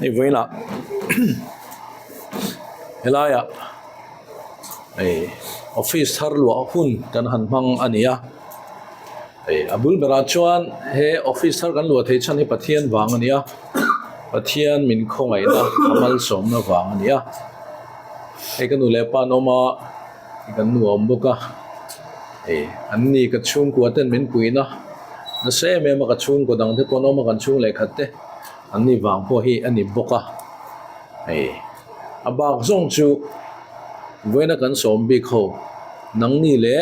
Hei vawiinah helaiah hei office thar luah hun kan han hmang a ni a hei a bul berah chuan he office thar kan luah theih chhan hi Pathian vang a ni a Pathian min khawngaihna a malsawmna vang a ni a hei ka nu leh pa an awm a kan nu a awm bawk a hei an ni ka chhungkua ten min puihna nasa em em a ka chhungkaw dang te pawh an awm a kan chhung leh khat te. An ni vang pawh hi a ni bawk a, hei a bak zawng chu vawiina kan sawm bik ho nangni leh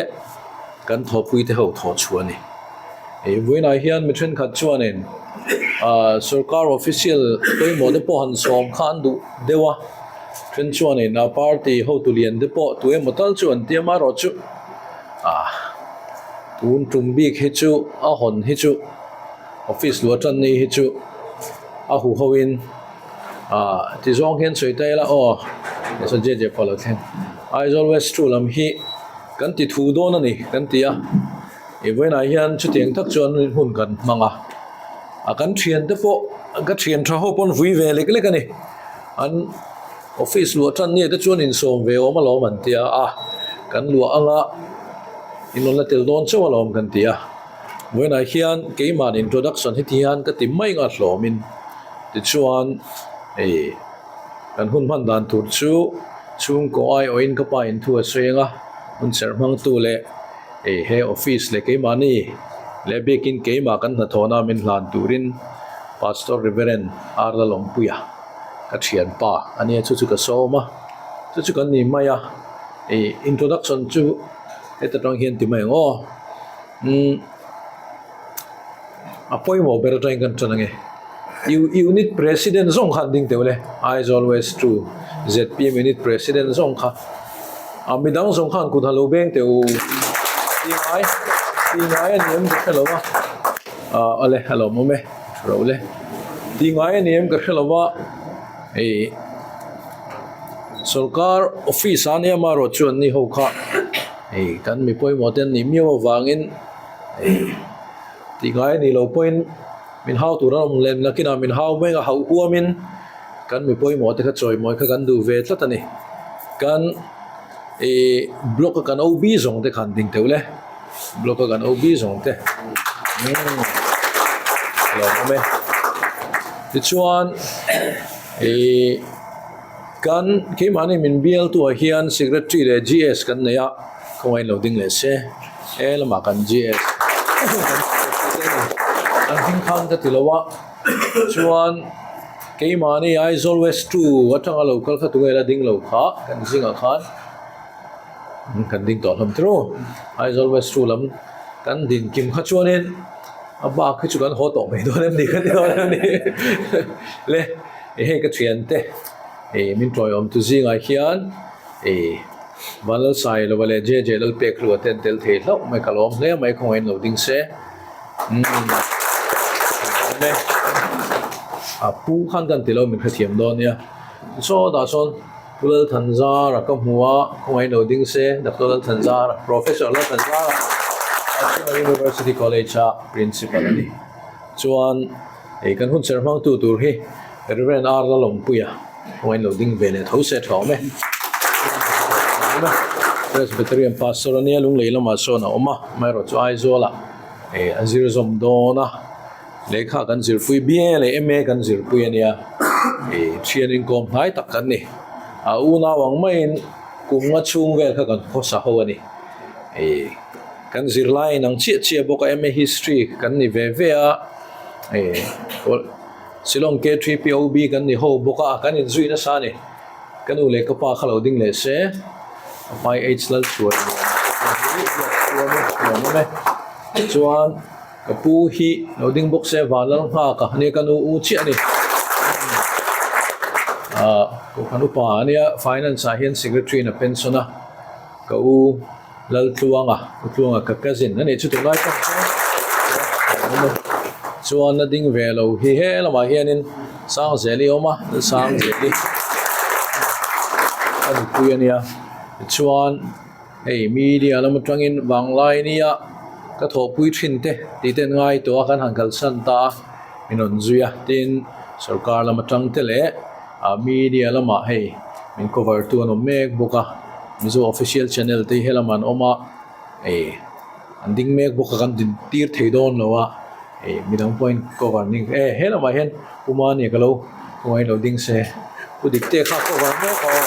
kan thawhpui te ho thawh chhuah a ni. Hei vawiinah hian mi thenkhat chuanin ah sorkar official pawimawh te pawh han sawm kha an duh deuh a, then chuanin a party hotu lian te pawh tu emaw tal chu an ti amaherawhchu ah tun tum bik hi chu a hawn hi chu. Office luah tan ni hi chu a hu ho in ah ti zawng hian sawi ta ila aw saw je je pawh a lo thleng Aizawl West 2 lam hi kan ti thu dawn a ni kan ti a ih vawiinah hian chutiang tak chuan hun kan hmang a a kan thian te pawh ka thian tha ho pawn vui ve lek lek a ni an office luah tan ni te chuan insawm ve awm alawm an tia a kan luah anga inrawn la tel dawn chauh alawm kan ti a. Vawiinah hian keimahni introduction heti hian ka ti mai nga hlawmin tichuan hei kan hun hman dan tur chu chhungkaw aiawhin ka pa in thu a sawi ang a hun serh hmangtu leh hei he office leh keimahni leh biakin keimah kan hnathawhna min hlan turin Pastor Reverend R Lalawmpuia ka thianpa a nia chu chu ka sawm a chu chu kan ni mai a hei introduction chu heta tang hian ti mai ang aw. Umm a pawimawh ber atangin kan tan ange unit president zawng kha an ding teuh le Aizawl West 2 zpm unit president zawng kha a midang zawng khan kut halo beng teh u ti ngai ti ngai a ni em ka hre lo a ah awle a lawmawm e tha ro le ti ngai a ni em ka hre lo a hei sorkar office a nia amaherawhchu chu an ni ho kha. Hei kan mi pawimawh te an nih miau avangin hei tih ngai a nih loh pawhin min hau tur a awm lem nakinah min hau mai anga hauh huamin kan mi pawimawh te kha chawimawi kha kan duh ve tlat a ni. Kan ih block a kan OB zawng te khan ding teuh le block a kan OB zawng te umm a lo awm e. Tichuan ih. Kan keimahni min bialtuah hian Secretary leh GS kan nei a, khawngaih lo ding leh se. He lamah kan GS kan Secretary te a ni. An hming khan ka ti lo a, chuan keimahni Aizawl West 2 atanga lo kal kha tunge la ding lo kha kan zingah khan kan ding tawh hlawm tiro. Aizawl West 2 lam kan din kim kha chuanin a bak hi chu kan haw tawh mai dawn em ni kan ti dawn em ni le. Hei ka thiante ih min tawiawm tu zingah hian ih Vanlalsailova leh JJ Lalpekhlua te an tel thei hlauh mai ka lawm hle mai khawngaih in lo ding se umm a pu khan kan ti lo min hrethiam dawn nia sawtah sawn Pu Lalthanzara ka hmu a khawngaih in lo ding se Doctor Lalthanzara Professor Lalthanzara National University College a Principal a ni chuan. Hei kan hun serh hmangtu tur hi Reverend R Lalawmpuia khawngaih lo ding ve leh tho se tha awm e. Presbyterian Pastor ania Lunglei lamah sawn a awm a, amaherawhchu Aizawlah hei a zir zawm dawn a, lehkha kan zirpui BA leh MA kan zirpui ania, hei thian inkawm hnai tak kan ni. A unau ang maiin kum nga chhung vel kha kan khawsa ho a ni. Hei kan zirlai inang chiah chiah bawk a, MA History kan ni ve ve a. Shillong K3POB kan ni ho bawk a, kan inzui nasa a ni. Ka nu leh ka pa kha lo ding leh se, ka pa hi H Lalchhuan nuam e. Chuan ka pu hi lo ding bawk se Vanlal Nghaka ania ka nu u chiah a ni. Kohhran upa ania finance ah hian secretary in a pension a, ka u. Laltluanga, U Tluanga ka cousin a nih chu tunlai pawh chuan chuan a ding ve lo hi he lamah hianin Sangzeli a awm a, Sangzeli a nupui a nia tichuan hei media lam atangin vanglai nia ka thawhpui thin te tih te an ngai tawh a kan han kalsan ta a min rawn zui a tin. Sorkar lam atang te leh ah media lamah hei min cover tu an awm mek bawk a Mizo official channel te hi helamah an awm a ih an ding mek bawk a kan din tir thei dawn lo a ih midang pawhin cover ning e he lamah hian pu Mani ka lo khawngaih lo ding se pu Dikte kha cover mek a aw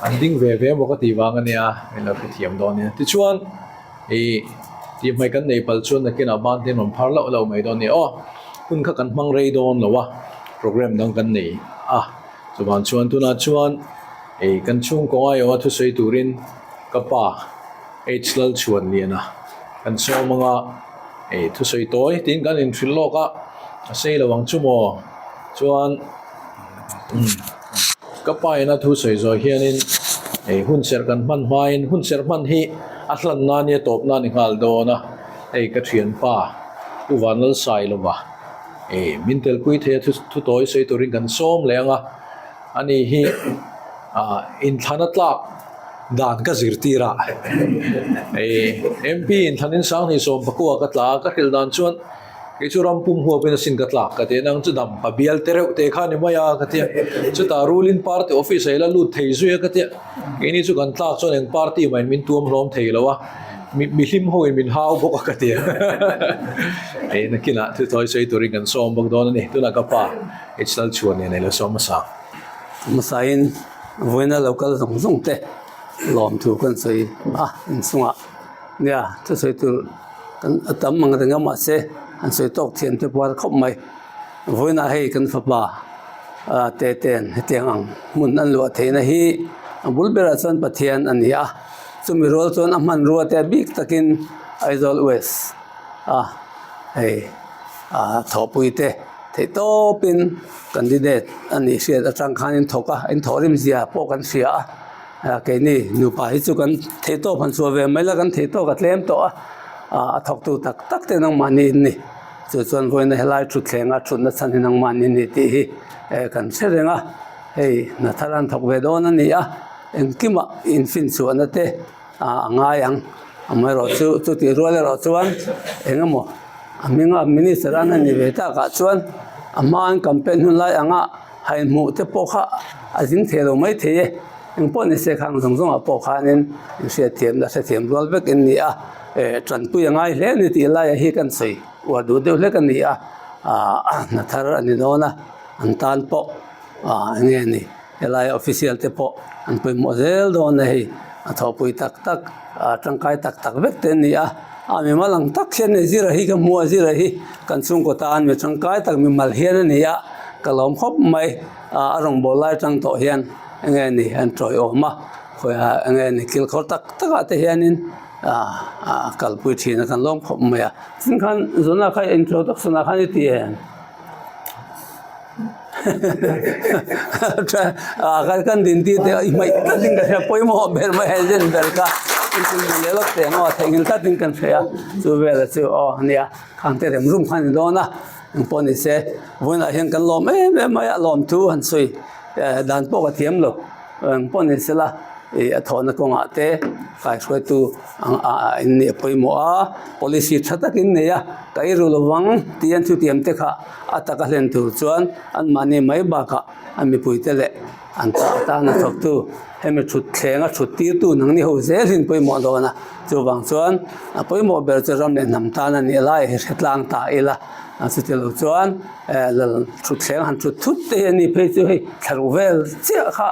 an ding ve ve emaw ka tih vang ania min lo hrethiam dawn nia tichuan. Ih, tih hmai kan nei palh chuan nakinah ban te an rawn phar loh loh mai dawn nia aw. Hun kha kan hmang rei dawn lo a, program dang kan nei a. Chuvang chuan tunah chuan ih kan chhungkaw ngaiawh a thusawi turin ka pa H Lalchhuanliana kan sawm anga ih thusawi tawi tiin kan inhrilh lawk a, a sei lo ang chu maw? Chuan umm. Ka pa ina thu sawi zawh hianin hei hun serh kan hman hmain hun serh hman hi a hlan na nia tawp na ni nghal dawn a, hei ka thianpa Pu Vanlalsailova eh min telpui thei a thu tawi sawi turin kan sawm leh ang a, ani hi ah inthlana tlak dan ka zirtir a, hei MP inthlanin Sanghnih Sawmpakua ka tla a, ka hrilh dan chuan. Kei chu ram pum huapin a sin ka tlak ka ti a, nang chu dam pa bial te reuh te kha ni mai a ka ti a, chutah ruling party office ah i la lut thei zui a ka ti a, keini chu kan tlak chuan eng party mahin min tuam hlawm thei lo a, mi hlim ho in min hau bawk a ka ti a, hei nakinah thu thawi sawi turin kan sawm bawk dawn a ni, tunah ka pa H Lalchhuan nen a lo sawm hmasa. Hmasain vawiina lo kal zawng zawng te lawmthu kan sawi a inchungah nia thusawi tur. Kan a tam ang reng a mahse an sawi tawk thiam te pawh a khawp mai. Vawiinah hei kan fapa ah te ten hetiang ang hmun an luah theihna hi a bul berah chuan Pathian a ni a, chumi rual chuan a hmanrua te bik takin Aizawl West a hei ah thawhpui te theih tawpin candidate a nih hriat atang khan in thawk a, in thawhrim zia pawh kan hria a. Keini nupa hi chu kan thei tawk han chhuah ve mai la kan thei tawk a tlem tawh a, a thawktu tak tak te nangmahni in ni. Chu chuan vawiina helai thutthleng a thutna chhan hi nangmahni ni tih hi kan hre reng a, hei hna thar an thawk ve dawn a ni a, engkimah infinchhuahna te a ngai ang. Amaherawhchu chutih rual erawh chuan eng emaw a hminga minister an han ni ve takah chuan a hmaan campaign hun lai anga Hai hmuh te pawh kha a zing thei lo mai thei e, eng pawh ni se khang zawng zawngah pawh khanin inhriatthiam la hrethiam rual vek in ni a, eh tanpui a ngai hle a ni tih laia hi kan sawi uar duh deuh hlek a ni a, ah hna thar a ni dawn a, an tan pawh ah eng nge ni helai official te pawh an pawimawh zel dawn a hei a thawhpui tak tak ah tangkai tak tak vek te an ni a, a mimal ang tak hian ni zira hi ka hmu a zira hi kan chhungkaw tan mi tangkai tak mimal hian a ni a. Ka lawm khawp mai a a rawngbâwl lai aṭang tawh hian eng nge ni an ṭawiawm a khawiah eng nge ni kil khawr tak takah te hianin ah a kalpui ṭhin a kan lawm khawp mai a tin khan zuna kha introduction ah khan i ti em ah kan din tir te i hmaih tlatin ka hria pawimawh ber mai a zen ber kha leh lawk teh ang aw theihnghilh tlatin kan hria chu velah chu aw ania khang te rem rum khan a ni dawn a. Eng pawh ni se, vawiinah hian kan lawm em em mai a, lawm thu han sawi dan pawh ka thiam lo. Eng pawh ni sela ih a thawhna kawngah te kaihruaitu ang ah in nih a pawimawh a, policy tha takin nei a, ka ei ru lovang tih an thutiam te kha a taka hlen tur chuan anmahni mai bakah a mipuite leh an ta atana thawktu hemi thut thlenga thut tirtu nangni ho zel hi an pawimawh dawn a, chuvang chuan a pawimawh ber chu ram leh hnam tan a nih lai hi hre tlang ta ila a chuti lo chuan eh lal thut thleng han thut thut te hi a ni phei chu hei thlaruk vel chiah kha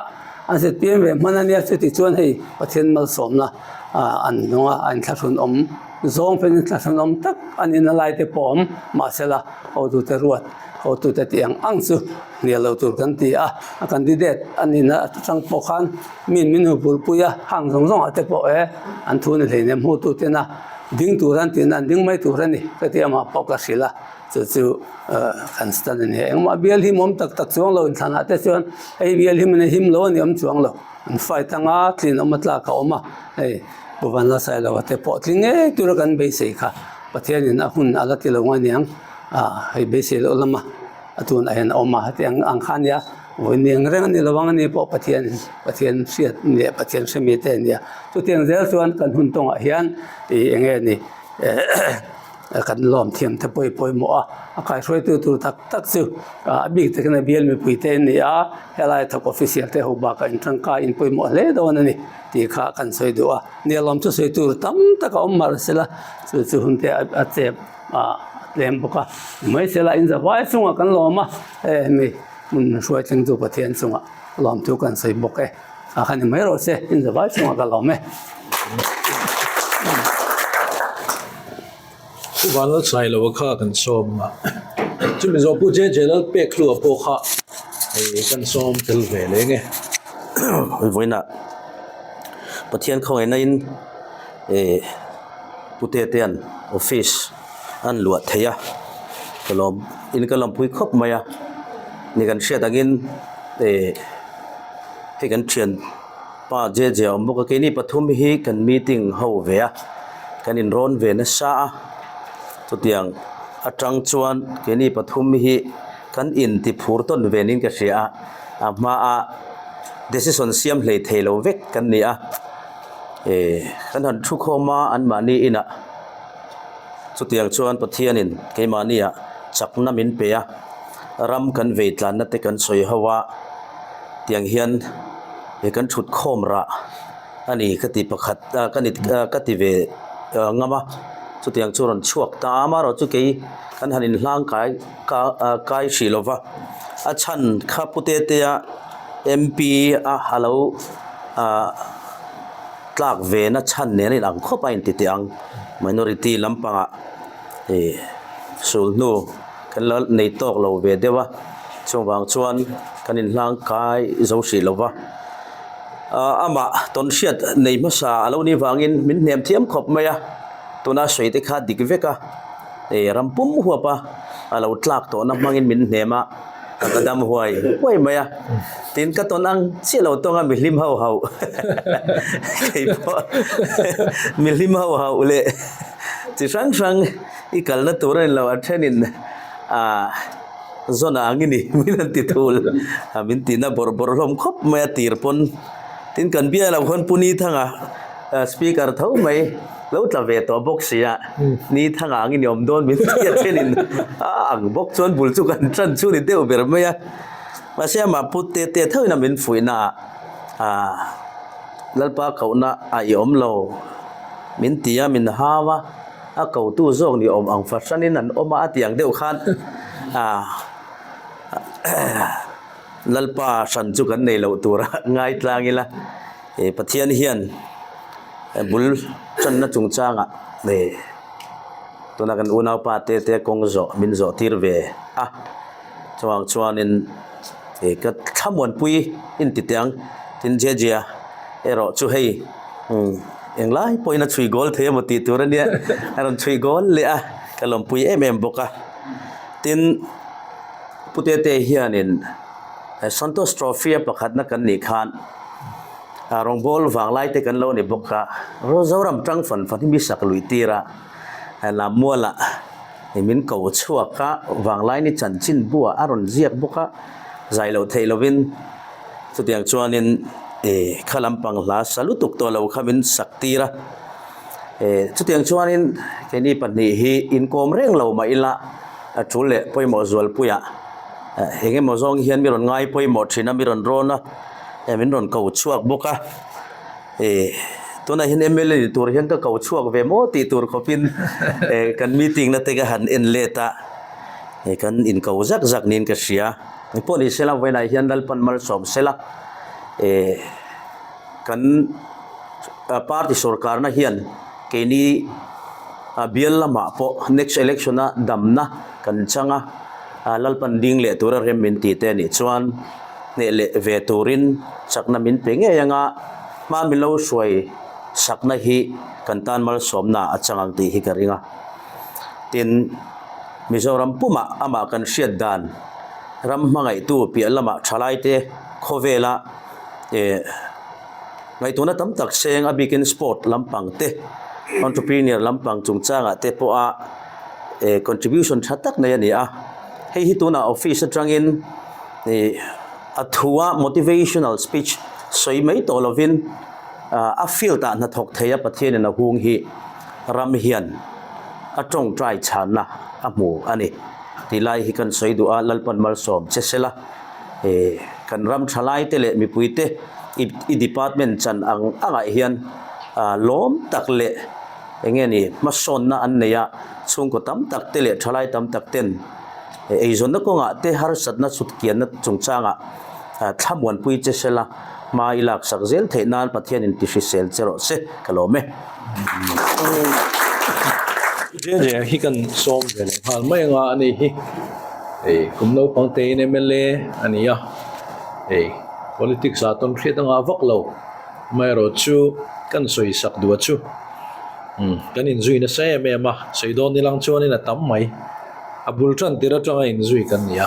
an zet pian ve hman a nia chuti chuan hei Pathian malsawmna ah an hnung a a inthlahrun awm zawng phei in thlahrun awm tak a nihna lai te pawh a awm mahsela hotute ruat hotute tih ang ang chu. Hnial lo tur kan ti a, a candidate a nihna atang pawh khan min min hu bulpui a, hang zawng zawngah te pawh e an thu ni hleinem hmutu tena ding tur an tihna an ding mai tur a ni ka ti amah pawh ka hrilh a, chu chu kan stand a ni a, engmah bial him awm tak tak chuang lo inthlanah te chuan hei bial him a him lo a ni awm chuang lo, an fight anga tlin awm a tlak a awm a, hei Pu Vanlalsailova te pawh tling ngei tura kan beisei kha Pathianin a hun a la ti lo ngai niang hei beisei loh lama. A tunah hian a awm a, heti ang ang kha a nia, vawi niang reng a ni lo ang a ni pawh Pathian Pathian hriat leh Pathian hre mi te a nia. Chutiang zel chuan kan hun tawngah hian ih eng nge ni eh. Kan lawm thiam te pawh i pawimawh a, a kaihruaitu tur tak tak chu a bik takin a bial mipui te an ni a, helai thawk official te ho bakah in tangkai in pawimawh hle dawn a ni tih kha kan sawi duh a. Nia lawm chu sawi tur tam tak a awm mar sela chu chu hun te a chep a tlem bawk a, nimai sela in zavai chungah kan lawm a, hei hemi hmun hruai thleng chu Pathian chungah lawm chu kan sawi bawk e. A kha ni mai rawh se, in zavai chungah ka lawm e. Pu Vanlalchai lo kha kan sawm a, chumi zawh Pu JJ Lalpekhlua pawh kha hei kan sawm tel ve leng e. Vawiinah Pathian khawngaihna in eh Pu Tetea'n office an luah thei a, ka lawm in ka lawmpui khawp mai a, ni kan hriat angin eh hei kan thian Pa JJ a awm bawk a, keini pathum hi kan meeting ho ve a, kan inrawn ve nasa a, chutiang atang chuan keini pathum hi kan inti phur tawn ve niin ka hria a, a hmaa decision siam hlei thei lo vek kan ni a, eh kan han thu khawm a anmahni inah chutiang chuan Pathianin keimahniah chakna min pe a, ram kan vei tlanna te kan sawi ho a. Tiang hian he kan thut khawm rah a ni ka ti pakhat ah ka ni ka ti ve ngam a chutiang chu a rawn chhuak ta a amaherawhchu kei kan han inhlang kai ka kai hrih lo va a chhan kha pu te te a M P a a lo ah tlak ve na chhan nen a inang khawp a inti teh ang minority lampangah ih sulhnu. Kan la nei tawk lo ve deuh a, chuvang chuan kan inhlang kai zo hrih lo va. Ahh amah tawn hriat nei hmasa a lo nih vangin min hnem thiam khawp mai a, tuna sawi te kha dik vek a, ih ram pum huap a, a lo tlak tawhna hmangin min hnem a, ka dam huai huai mai a. Tin ka tawn ang chiah lo tawng a mihlim ho hauh keipawh mihlim ho hauh leh chi hrang hrang. I kalna tur a ni lo, a thenin ah zawn ang i ni min han ti thul a, min tihna bawrh bawrh hlawm khawp mai a tir pawn. Tin kan bia lo khawn Pu Nithanga speaker tho mai lo tla ve tawh bawk si a, Nithanga ang i ni awm dawn min ti a thenin a ang bawk chuan bul chu kan tan chu ni deuh ber mai a. Mahse amah Pu Tete thoin a min fuihna ah ah Lalpa kohna a i awm lo min ti a, min hau a. A kotu zawk ni awm ang fahranin an awm a, a tih ang deuh khan Lalpa hran chu kan nei loh tur a ngai tlang ila, Pathian hian bul tanna chungchangah tuna kan unaupa te te kawng zawh min zawh tir ve a, chuvang chuanin ka thlamuanpui inti teh ang tin Jejia erawh chu hei. Englai pawhin a chhui goal thei emaw tih tur a nia, a rawn chhui goal leh a, ka lawmpui em em bawk a. Tin, Pu Tete hianin Santosh Trophy a pakhatna kan nih khan rawngbâwl vanglai te kan lo ni bawk a, Zoram tang fan fan hi mi sak luih tir a, Lammualah min ko chhuak a, Vanglaini chanchin buah a rawn ziak bawk a, zai loh theih lovin. Chutiang chuanin eh kha lampang hla sa lutuk tawh lo kha min sak tir a, eh chutiang chuanin keini pahnih hi inkawm reng lo mah ila a tul leh pawimawh zualpuiah eh eng emaw zawng hian mi rawn ngai pawimawh thin a, mi rawn rawn a, eh min rawn ko chhuak bawk a, eh tunah hian mla ni tur hian ka ko chhuak ve maw tih tur khawpin eh kan meeting na te ka han en let a, eh kan inko zak zak niin ka hria. Engpawh ni sela vawiinah hian Lalpan malsawm sela eh kan party sorkarna hian keini bial lamah pawh next election a damna kan chang a, Lalpan ding leh tura rem min ti te anih chuan hneh leh ve turin chakna min pe ngei anga hma min lo hruai sakna hi kan tan malsawmna a chang ang tih hi ka ring a. Tin. Mizoram pumah amah kan hriat dan ram hmangaihtu piah lamah thalaite khawvela eh ngaihtuahna tam tak seng a bikin sport lampang te entrepreneur lampang chungchangah te pawha eh contribution tha tak nei a ni a, hei hi tunah office atangin ih a thua motivational speech sawi mai tawh lovin ah a field ah hnathawk thei a Pathianin a hung hi ram hian. a tawngtai chhanna a hmu a ni. Tih lai hi kan sawi duh a, Lalpan malsawm che sela, kan ram thalaite leh mipuite i department chan ang angah hian lawm tak leh eng nge ni hmasawnna an nei a, chhungkaw tam tak te leh thalai tam tak ten eizawnna kawngah te harsatna chhutkianna chungchangah thlamuanpui che sela hma i laksak zel theih nan Pathianin ti hrisel che rawh se ka lawm e. Jejea hi kan sawm ve leh nghal mai anga a ni hi hei kum naupang tein mla a ni a hei politics ah tawn hriat anga vak lo amaherawh chu kan sawi sak duh a chu umm kan inzui nasa em em a sawi dawn nilang chuanin a tam mai a bul tan tir atanga inzui kan ni a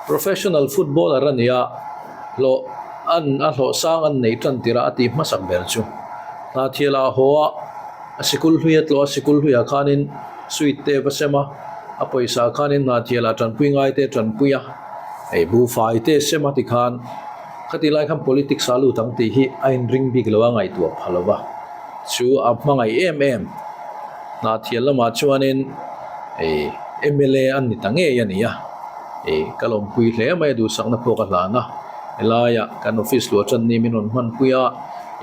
professional footballer a ni a hlawh an a hlawh sang an neih tan tirah a tih hmasak ber chu hna thialah a haw a a sikul hlui a tlawh a sikul hluiah khanin sweet te va sem a a pawisa khanin hna thialah tanpui ngai te a tanpui a hei buhfai te a sem a tikhan khati lai khan politics ah a lut ang tih hi a inring bik lo a ngaihtuah pha lo va chu a hmangaih em em hna thial lamah chuanin hei mla an ni ta ngei a ni a. Ih ka lawmpui hle mai a duhsakna pawh ka hlan a helaiah kan office luah tan ni min rawn hmanpui a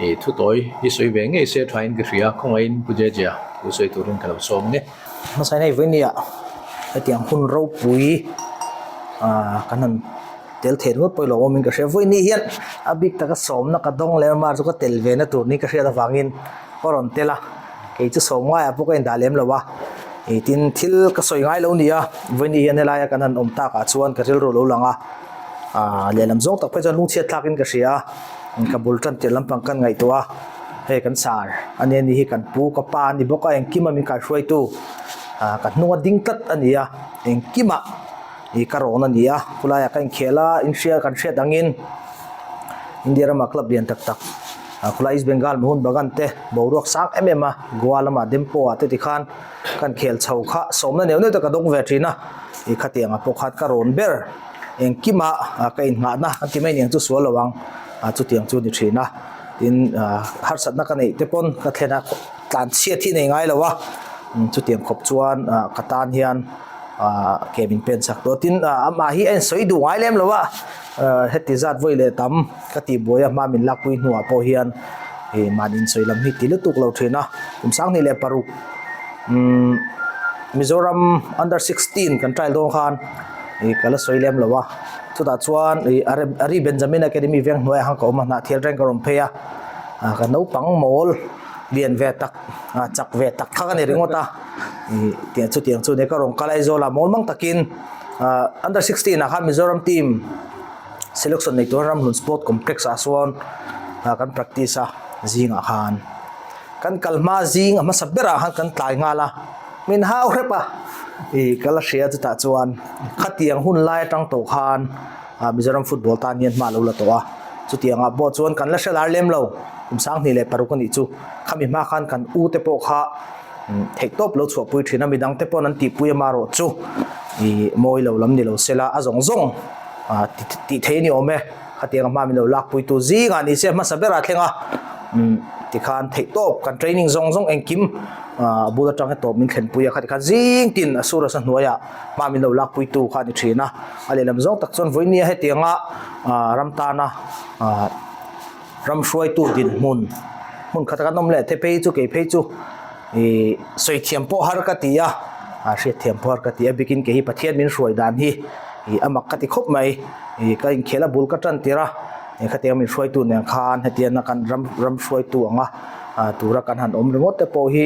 ih thutawi hi sawi ve ngei se thain ka hria khawngaihin Pu Jejea thu sawi turin ka lo sawm nge. Hmasa hei vawinia hetiang hun ropui ah kan han tel thei ringawt pawh i lo awmin ka hria vawiin ni hian a bik taka sawmna ka dawng leh mar chu ka tel ve na tur ni ka hriat avangin ka rawn tel a kei chu sawm ngaiah pawh ka indah lem lo a ih tin thil ka sawi ngai lo ni a vawiin hian helaia kan han awm takah chuan ka rilru a lo lang a ah lehlam zawng tak phei chuan lungchhiat thlakin ka hria a ka bul tan tirh lampang kan ngaihtuah a hei kan sar a nia ni hi kan pu ka pa a ni bawk a engkima min kaihruaitu ah ka hnunga ding tlat a ni a engkimah ih ka rawn a ni a khulaiah ka inkhel a inhria kan hriat angin India ramah club lian tak tak. Ah khulai East Bengal Mohun Bagan te boruak sang em em a Goa lamah Dempo ah te tikhan kan khel chho kha sawmna neuh neuh te ka dawng ve thin a ih khatiang ah pawh khan ka rawn ber engkimah ah ka innghahna an ti mai aniang chu sual lo ang ah chutiang chu a ni thin a tin ah harsatna ka neih te pawn ka thlen a tlan chhiat hi nei ngai lo a chutiang khawp chuan ah ka tan hian ah ke min pen chak tawh tin ah amah hi a insawi duh ngai lem lo a ah heti zat vawi leh tam. Ka tih buai a hma min lakpui hnuah pawh hian ih mahni insawi lam hi ti lutuk lo thin a, kum 26 umm Mizoram under 16 kan trial dawn khan ih ka la sawi lem lo a, chutah chuan ih Ari Benjamin Academy veng hnuaiah khan ka awm a, hnah thial reng ka rawn phei a, ah ka naupang mawl lian ve tak ah chak ve tak kha ka ni ringawt a, ih tiang chutiang chu nia ka rawn kal Aizawl ah mawl mang takin ah under 16 ah khan Mizoram team. Selection nei turin Ramhlun Sport Complex ah sawn ah kan practice a zingah khan kan kal hma zing a hmasa berah khan kan tlai nghal a min hau hrep a ih ka la hria chutah chuan khatiang hun lai atang tawh khan ah Mizoram football tan hian hma a lo la tawh a chutiang ah pawh chuan kan la hre lar lem lo kum 26 a nih chu khami hma khan kan u te pawh kha theih tawp lo chhuahpui thin a midang te pawn an tihpui amarawh chu ih mawi lo lam ni lo sela a zawng zawng ah tih theih a ni awm e khatiang a hma min lo lakpui tu zingah ni se hmasa berah thleng a umm tikhan theih tawp kan training zawng zawng engkim ah a bul atang hi tawp min thlenpui a khati khan zing tin a sur asa hnuaiah hma min lo lakpui tu kha a ni thin a a lehlam zawng tak chuan vawinia hetianga ah ram tana ah. Ram hruaitu dinhmun hmun khat a kan awm leh te phei chu kei phei chu ih sawi thiam pawh har ka ti a ah hriat thiam pawh har ka ti a bikin kei hi Pathian min hruai dan hi ih a mak ka ti khawp mai ih ka inkhel a bul ka tan tir a ih khatiang min hruaitu nen khan hetiang a kan ram ram hruaitu ang a ah tura kan han awm ringawt te pawh hi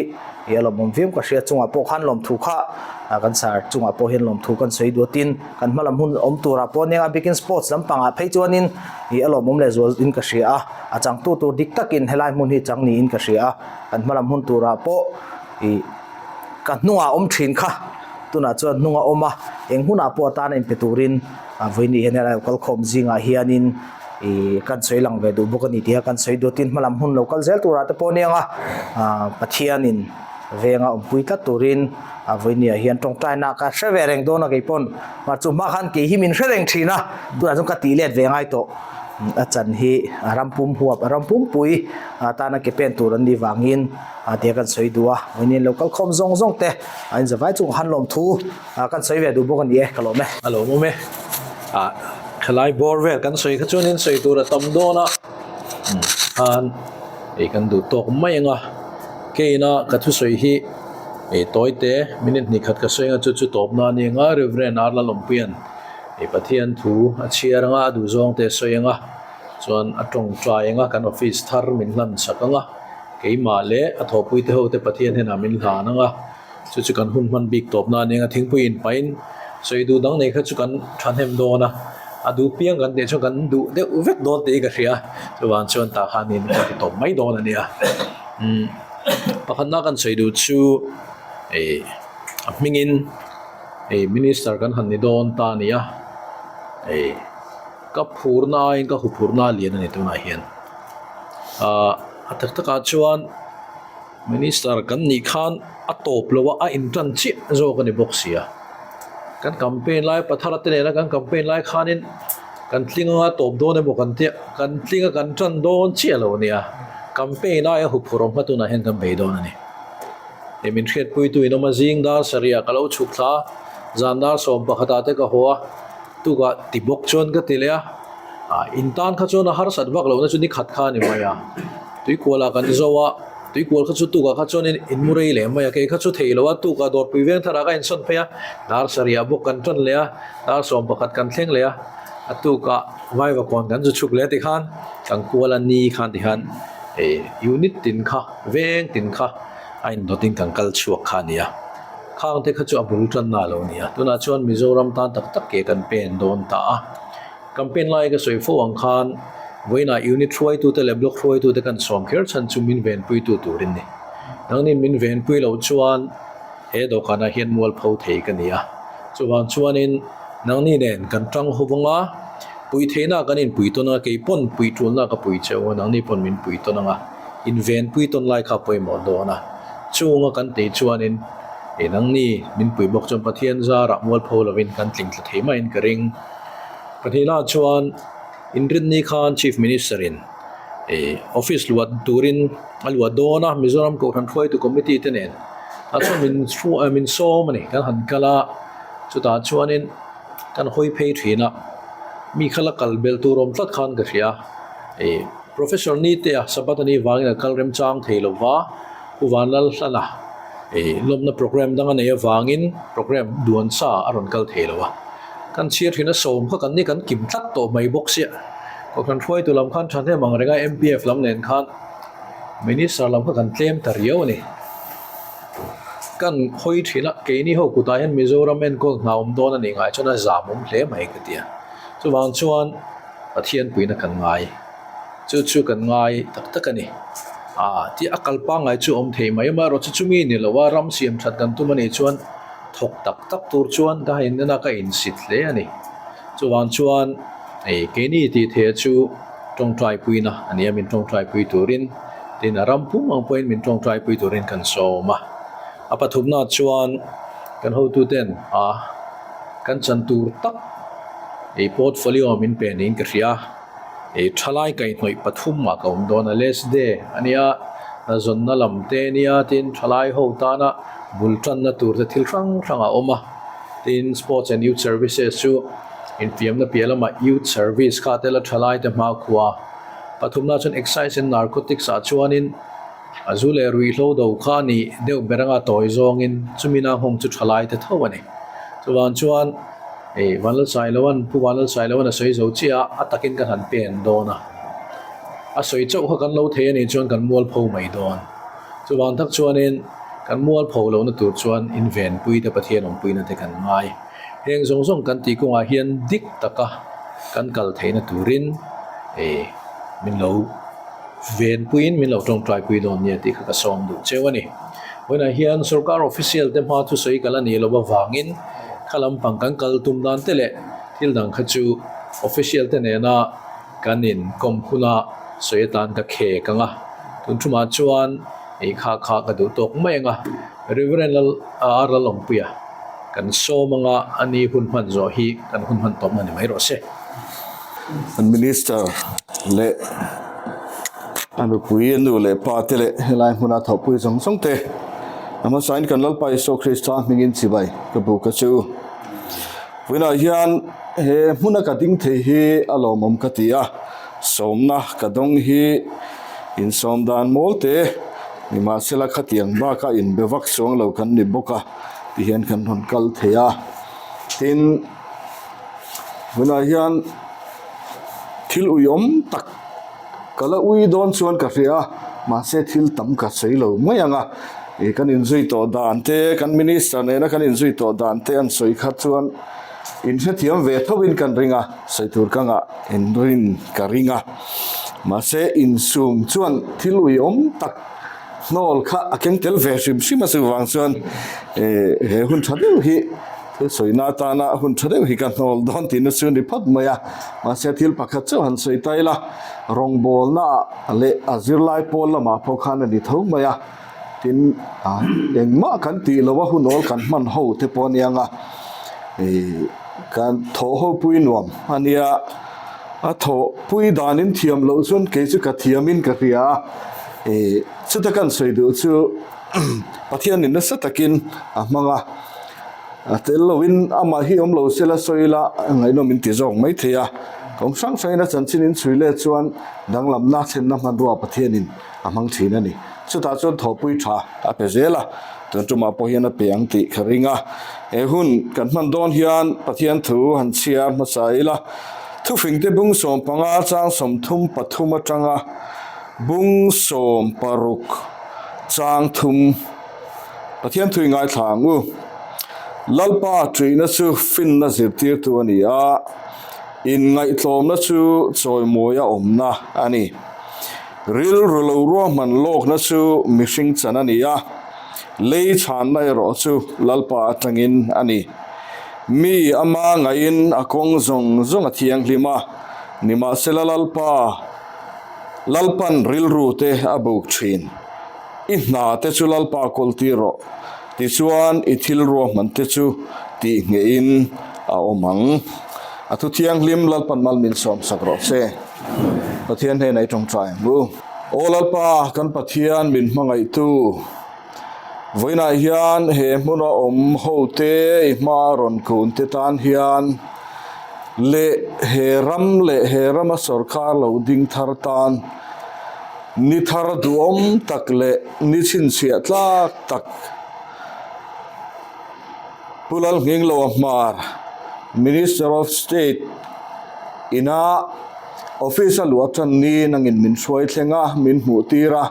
ih a lawmawm viau ka hria chungah pawh khan lawmthu kha ah kan sar chungah pawh hian lawmthu kan sawi duat in. Kan hma lam hun awm turah pawh nia bikin sports lampangah phei chuanin ih a lawmawm leh zual in ka hria a, a changtu tur dik takin helai hmun hi chang niin ka hria a, kan hma lam hun turah pawh ih ka hnungah awm thin kha tunah chuan hnunga awm a, eng hunah pawh atana inpe turin a vawiin hian helai lo kal khawm zingah hianin ih kan sawi lang ve duh bawk a ni tih a kan sawi duatin hma lam hun lo kal zel turah te pawh nia ah Pathianin. Venga awmpui tlat turin a vawinia hian tawngtaina ka hre ve reng dawn a kei pawn mar chu hma khan kei hi min hre reng thin a tunah chuan ka tih let ve ngai tawh. A chan hi a ram pum huap a ram pumpui tana ke pen tur an nih vangin tia kan sawi duh a, vawiin lo kal khawm zawng zawng te a inzavai chungah khan lawmthu kan sawi ve duh bawk a ni e, ka lawm e. A lawmawm e. Ah thalai bawr vel kan sawi kha chuan in sawi tur a tam dawn a, khan ei kan duh tawk mai ang a, keina ka thusawi hi ei tawi te minute hnih khat ka sawi ang a chu chu tawpna a ni ang a, Reverend R Lalawmpuia'n Hei Pathian thu a chhiar anga a duhzawng te a sawi anga chuan a tawngtai anga kan office thar min hlan sak anga keimah leh a thawhpui te ho te Pathian hnenah min hlan anga chu chu kan hun hman bik tawp na ania thingpui in pahin sawi duh dang nei kha chu kan thahnem dawn a a duh piang kan tih chuan kan duh deuh vek dawn tih hi ka hria chuvang chuan tah khanin kan ti tawp mai dawn ania umm pakhatna kan sawi duh chu ih a hmingin. Hei minister kan han ni dawn ta a ni a, hei ka phurna aiin ka huphurna a lian a ni tunah hian ah a tak takah chuan minister kan nih khan a tawp lo a a intan chiah zawk a ni bawk si a, kan campaign lai pathar te nena kan campaign lai khanin kan tling anga tawp dawn emaw kan tia kan tling a kan tan dawn chiah lo a nia campaign aia huphurh awm kha tunah hian kan bei dawn a ni. Hei min hriatpuitu in awm a, zing dar sarih ah ka lo chhuk thla a, zan dar 11 ah te ka haw a, tukah ti bawk chuan ka ti leh a, ah in tan kha chuan a harsat vak lohna chu ni khat kha a ni mai a, tuikual ah kan zo a, tuikual kha chu tukah kha chuan in mu rei leh mai a, kei kha chu thei lo a, tukah dawrpui veng thar ah ka insawn phei a, dar sarih ah bawk kan tan leh a, dar 11 kan thleng leh a, a tukah vaivakawn kan zu chhuk leh a tikhan kan kual a ni khan tikhan eh unit tin kha veng tin kha. a indawtin kan kal chhuak kha a ni a, khang te kha chu a bul tanna a lo ni a, tunah chuan Mizoram tan tak tak ke kan pen dawn ta a, campaign lai ka sawi fo ang khan vawiinah unit hruaitute leh block hruaitute kan sawm kher chhan chu min venpuitu turin ni, nangnin min venpui loh chuan he dawhkanah hian mualpho thei ka ni a, chuvang chuanin nangni nen kan tang ho vang a, pui theihna kan inpui tawn ang a, kei pawn pui tulna ka pui cheu ang a, nangni pawn min pui tawn ang a. Invenpui tawn lai kha pawimawh dawn a, chunga kan tei chuanin eng nangni min pui bawk chuan Pathian zarah mualpho lovin kan tling thla thei maiin ka ring. Pahnihna chuan inrinni khan Chief Minister-in ih office luah turin a luah dawn a, Mizoram Kohhran Hruaitu Committee te nen ah chuan min min sawm a ni, kan han kal a, chutah chuanin kan hawi phei thin a, mi kha la kal belh tur awm tlat khan ka hria ih. Professor Nitea Sabatani vangin a kal remchang thei lo va, Pu Vanlalhlana ih lawmna program dang a nei avangin program duan sa a rawn kal thei lo a. Kan chhiar thin a sawm kha kan ni kan kim tlat tawh mai bawk sia. Kohhran hruaitu lam khan thahnem ang reng a MPF lam nen khan Minister lam kha kan tlem ta riau a ni. Kan hawi thin a, keini ho kutah hian Mizoram enkawl hna awm dawn a nih ngai chuan a zam awm hle mai ka ti a. Chuvang chuan Pathian puihna kan ngai. Chu chu kan ngai tak tak a ni. Aa tih a kal pangngai chu awm thei mai amaherawh chu chumi ni lo a ram siam that kan tum a nih chuan thawk tak tak tur chuan ka hain en a ka insit hle a ni. Chuvang chuan ei keini tih theih chu tawngtai puina a ni a min tawngtai pui turin tin a ram pum ang pawhin min tawngtai pui turin kan sawm a. A pathumna chuan kan hotuten a kan chan tur tak ei portfolio min pe niin ka hria. Ih thalai kaihhnawih pathum ah ka awm dawn a les day a nia hnazawnna lam te nia tin thalai ho tana bul tanna tur te thil hrang hrang a awm a tin sports and youth services chu infiamna piah lamah youth service kha tel a thalai te hmakhua pathumna chuan excise and narcotics ah chuanin a zu leh ruihhlo do kha a nih deuh ber anga tawi zawngin chumi na nghawng chu thalai te tho a ni chuvang chuan. Hei Vanlalsailoan, Pu Vanlalsailoan a sawi zo chiah a, a takin kan han pen dawn a. A sawi chauh kha kan lo thei a nih chuan kan mualpho mai dawn. Chuvang tak chuanin kan mualpho lohna tur chuan invenpui te Pathian awmpuina te kan ngai. Heng zawng zawng kan tih kawngah hian dik taka kan kal theihna turin hei min lo venpuiin min lo tawngtaipui dawn nia tih kha ka sawm duh cheu a ni. Vawiinah hian sorkar official te hma thusawi kal a nih loh avangin Kha lampang kan kal tum dan te leh thil dang kha chu official te nena kan in kawm huna sawi atan ka khek ang a, tun thumah chuan ei kha kha ka duh tawk mai ang a, Reverend Lal R Lalawmpuia kan sawm anga a ni hun hman zawh hi kan hun hman tawpna ni mai rawh se. An minister leh a nupui a nu leh pa te leh helai hmuna thawhpui zawng zawng te a hmasain kan Lalpa Isua Krista hmingin chibai ka buk a chu. Vawiinah hian he hmuna ka ding thei hi a lawmawm ka ti a, sawmna ka dawng hi insawm dan mawl te nimahsela khatiang baka inbe vak chuang lo kan ni bawk a ti hian kan rawn kal thei a, tin. Tunah hian thil uiawm tak ka la ui dawn chuan ka hria a, mahse thil tam ka sawi lo mai ang a, ih kan inzui tawh dan te kan minister nena kan inzui tawh dan te an sawi kha chuan inhrethiam ve tho in kan ring a, sawi tur ka ngah inrin ka ring a, mahse insum chuan thil uiawm tak hnawl kha a keng tel ve hrim hrim a chuvang chuan eh he hun tha deuh hi Thil sawina atana hun tha deuh hi ka hnawl dawn tihna chu ni phawt mai a, mahse thil pakhat chauh han sawi ta ila, rawngbawlna ah leh a zirlai pawl lamah pawh khan a ni tho mai a, tin engmah kan tih loh a hun awl kan hman ho te pawh a nia nga, ih kan thawh ho pui nuam a nia, a thawh pui danin thiam loh chuan kei chu ka thiamin ka hria a, ih chuta kan sawi duh chu Pathianin nasa takin a hmang a. A tel loin amah hi awm lo sela sawi ila ngaihnawm in ti zawk mai thei a. Kawng hrang hrangin a chanchin in chhui let chuan danglamna thlenna hmanrua Pathianin a hmang thin a ni. Chutah chuan thawhpui tha a pe zel a, tun tumah pawh hian a pe ang tih ka ring a. He hun kan hman dawn hian Pathian thu han chhiar hmasa ila, Thufingte bung 15 chang 33 atanga bung 16 chang thum, Pathian thui ngaithla ang u. Lalpa ṭihna chu finna zirtirtu a ni a, inngaihtlawmna chu chawimawia awmna a ni. Rilru lo ruahman lawkna chu mihring chan a ni a, lei chhanna erawh chu Lalpa atangin a ni. Mi ama ngaihin a kawng zawng zawng a thianghlim a, nimahsela Lalpa Lalpan rilru te a buk ṭhin. I hna te chu Lalpa kawl tir rawh, tichuan i thil ruahman te chu tih ngeihin a awm ang. A thu thianghlim Lalpan mal min sawm sak rawh se. Pathian hnenah i tawngtai ang u. Aw Lalpa, kan Pathian min hmangaihtu, vawiinah hian he hmuna awm hote i hma rawn kun te tan hian leh he ram leh he rama sawrkar lo ding thar tan, Ni thar duhawm tak leh ni chhinchhiah tlak tak Pu Lalngingloa Hmar, Minister of State ina office a luah tan ni nangin min hruai thleng a, min hmuh tir a,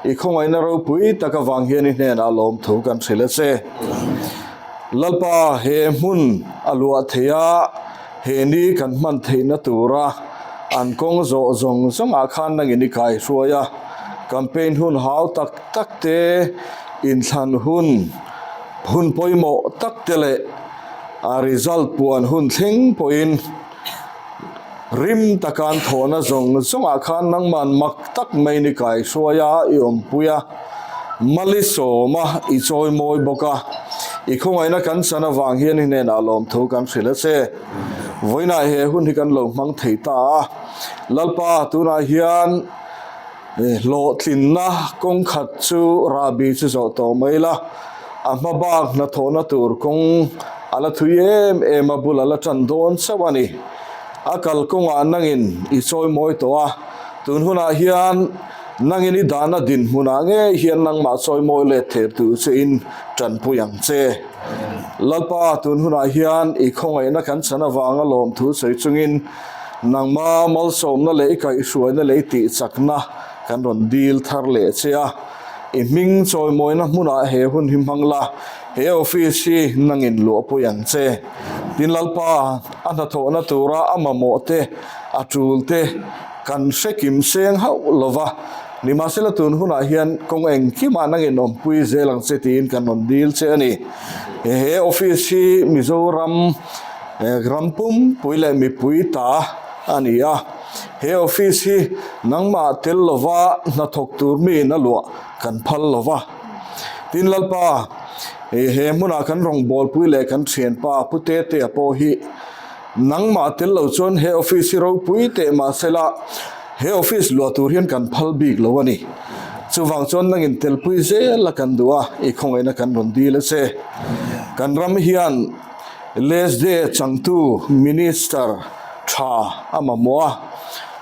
i khawngaihna ropui tak avang hian i hnenah lawmthu kan hrilh a che. Lalpa he hmun a luah thei a. He ni kan hman theihna tura an kawng zawh zawng zawngah khan nangin i kaihruai a, campaign hun hau tak tak te, inthlan hun, hun pawimawh tak te leh a result puan hun thleng pawhin rim taka an thawhna zawng zawngah khan nangman mak tak maiin i kaihruai a, i awmpui a. Mali sawma i chawi mawi bawk a, i khawngaihna kan chan avang hian i hnenah lawmthu kan hrilh a che. Vawiinah he hun hi kan lo hmang thei ta a, Lalpa tunah hian hlawhtlinna kawng khat chu rahbi chu zawh tawh mai la, a hma bak hnathawhna tur kawng a la thui em em a, bul a la tan dawn chauh a ni. A kalkawngah nangin i chawi mawi tawh a, tun hunah hian Nangin i dahna dinhmunah ngei hian nangmah chawimawi let thei tur che in tanpui ang che. Lalpa, tun hunah hian i khawngaihna kan chan avanga lawmthu sawi chungin nangma malsawmna leh i kaihhruaina leh i tihchakna kan rawn dil thar leh che a. I hming chawimawina hmunah he hun hi hmang la, he office hi nangin luahpui ang che. Tin Lalpa, a hnathawhna tura a mamawh te, a tul te, Kan hre kim seng hauh lo va, nimahsela tun hunah hian kawng engkimah nangin awmpui zel ang che tiin kan rawn dil che a ni. He office hi Mizoram ram pumpui leh mipui ta a ni a, he office hi nangmah tel lova hnathawk tur miin a luah kan phal lo va. Tin Lalpa, he hmunah kan rawngbawlpui leh kan thianpa Pu Tetea pawh hi. Nangmah tel lo chuan he office hi ropui teh mahsela he office luah tur hian kan phal bik lo a ni. Chuvang chuan nangin telpui zel a kan duh a, i khawngaihna kan rawn dil a che. Kan ram hian LSD changtu Minister tha a mamawh a,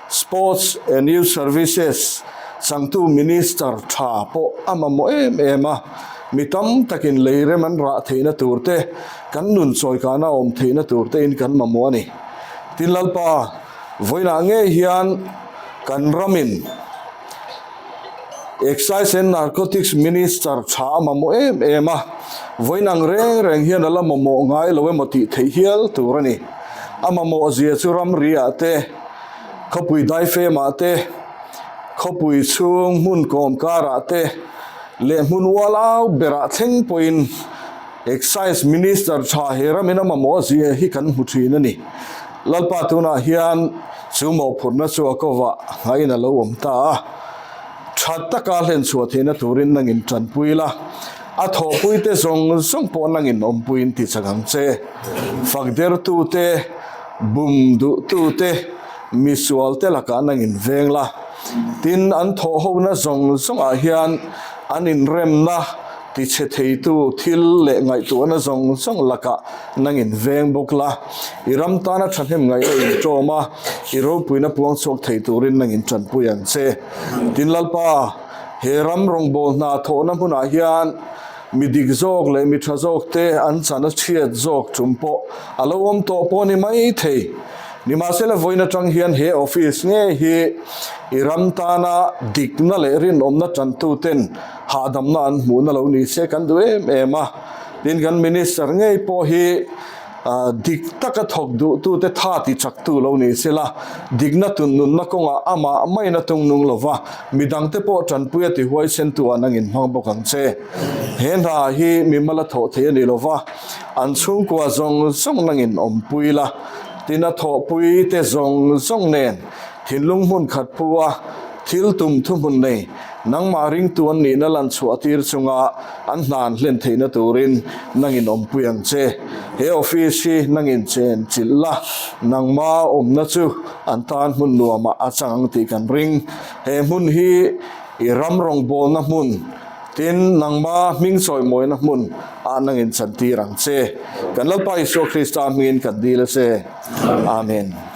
Sports and Youth Services changtu Minister tha pawh a mamawh em em a, mi tam takin lei rem an rah theihna tur te, Kan nun chawikana awm theihna tur tein kan mamawh a ni. Tin Lalpa, vawiinah ngei hian kan ramin Excise and Narcotics Minister tha a mamawh em em a, vawiin ang reng reng hian a la mamawh ngai lo emaw tih theih hial tur a ni. A mamawh zia chu ramri ah te, khawpui daifem ah te, khawpui chhung hmun kawm karah te leh hmun ual au berah thleng pawhin Excise Minister tha he ramin a mamawh zia hi kan hmu thin a ni. Lalpa tunah hian chu mawhphurhna chu a kovah nghain a lo awm ta a. Tha taka hlen chhuah theihna turin nangin tanpui la, a thawhpuite zawng zawng pawh nangin awmpuiin ti chak ang che. Fakdertute, bum duhtute, misualte lakah nangin veng la. Tin, an thawhhona zawng zawngah hian an inremna, Tichhe theitu thil leh ngaihtuahna zawng zawng lakah nangin veng bawk la, i ram tana thahnem ngaihna inṭawm a, i ropuina puang chhuak thei turin nangin ṭanpui ang che. Tin Lalpa, he ram rawngbâwl hna thawhna hmunah hian mi dik zawk leh mi ṭha zawkte an chan a chhiat zawk ṭum pawh a lo awm tawh pawh a ni mai thei. Nimahsela vawiin aṭang hian he office ngei hi i ram tana dikna leh rinawmna ṭantuten hahdamna an hmuhna lo ni se kan duh em em a, tin kan minister ngei pawh hi dik taka thawk duhtute tha ti chaktu lo ni se la, dikna tunnunna kawngah amah maina tungnung lova midangte pawh tanpui a ti huaisentu an angin hmang bawk ang che. He hna hi mimal a thawh thei a ni lova, an chhungkua zawng zawng nangin awmpui la, tin a thawhpuite zawng zawng nen thinlung hmun khat pu a thil tum thuhmun nei Nangmah ringtu an nihna lan chhuah tir chunga an hna an hlen theihna turin nangin awmpui ang che. He office hi nangin chen chilh la, nangma awmna chu an tan hmun nuamah a chang ang tih kan ring. He hmun hi i ram rawngbawlna hmun, tin nangma hming chawimawina hmun ah nangin chantir ang che. Kan Lalpa Isua Krista hmingin kan dil a che. Amen.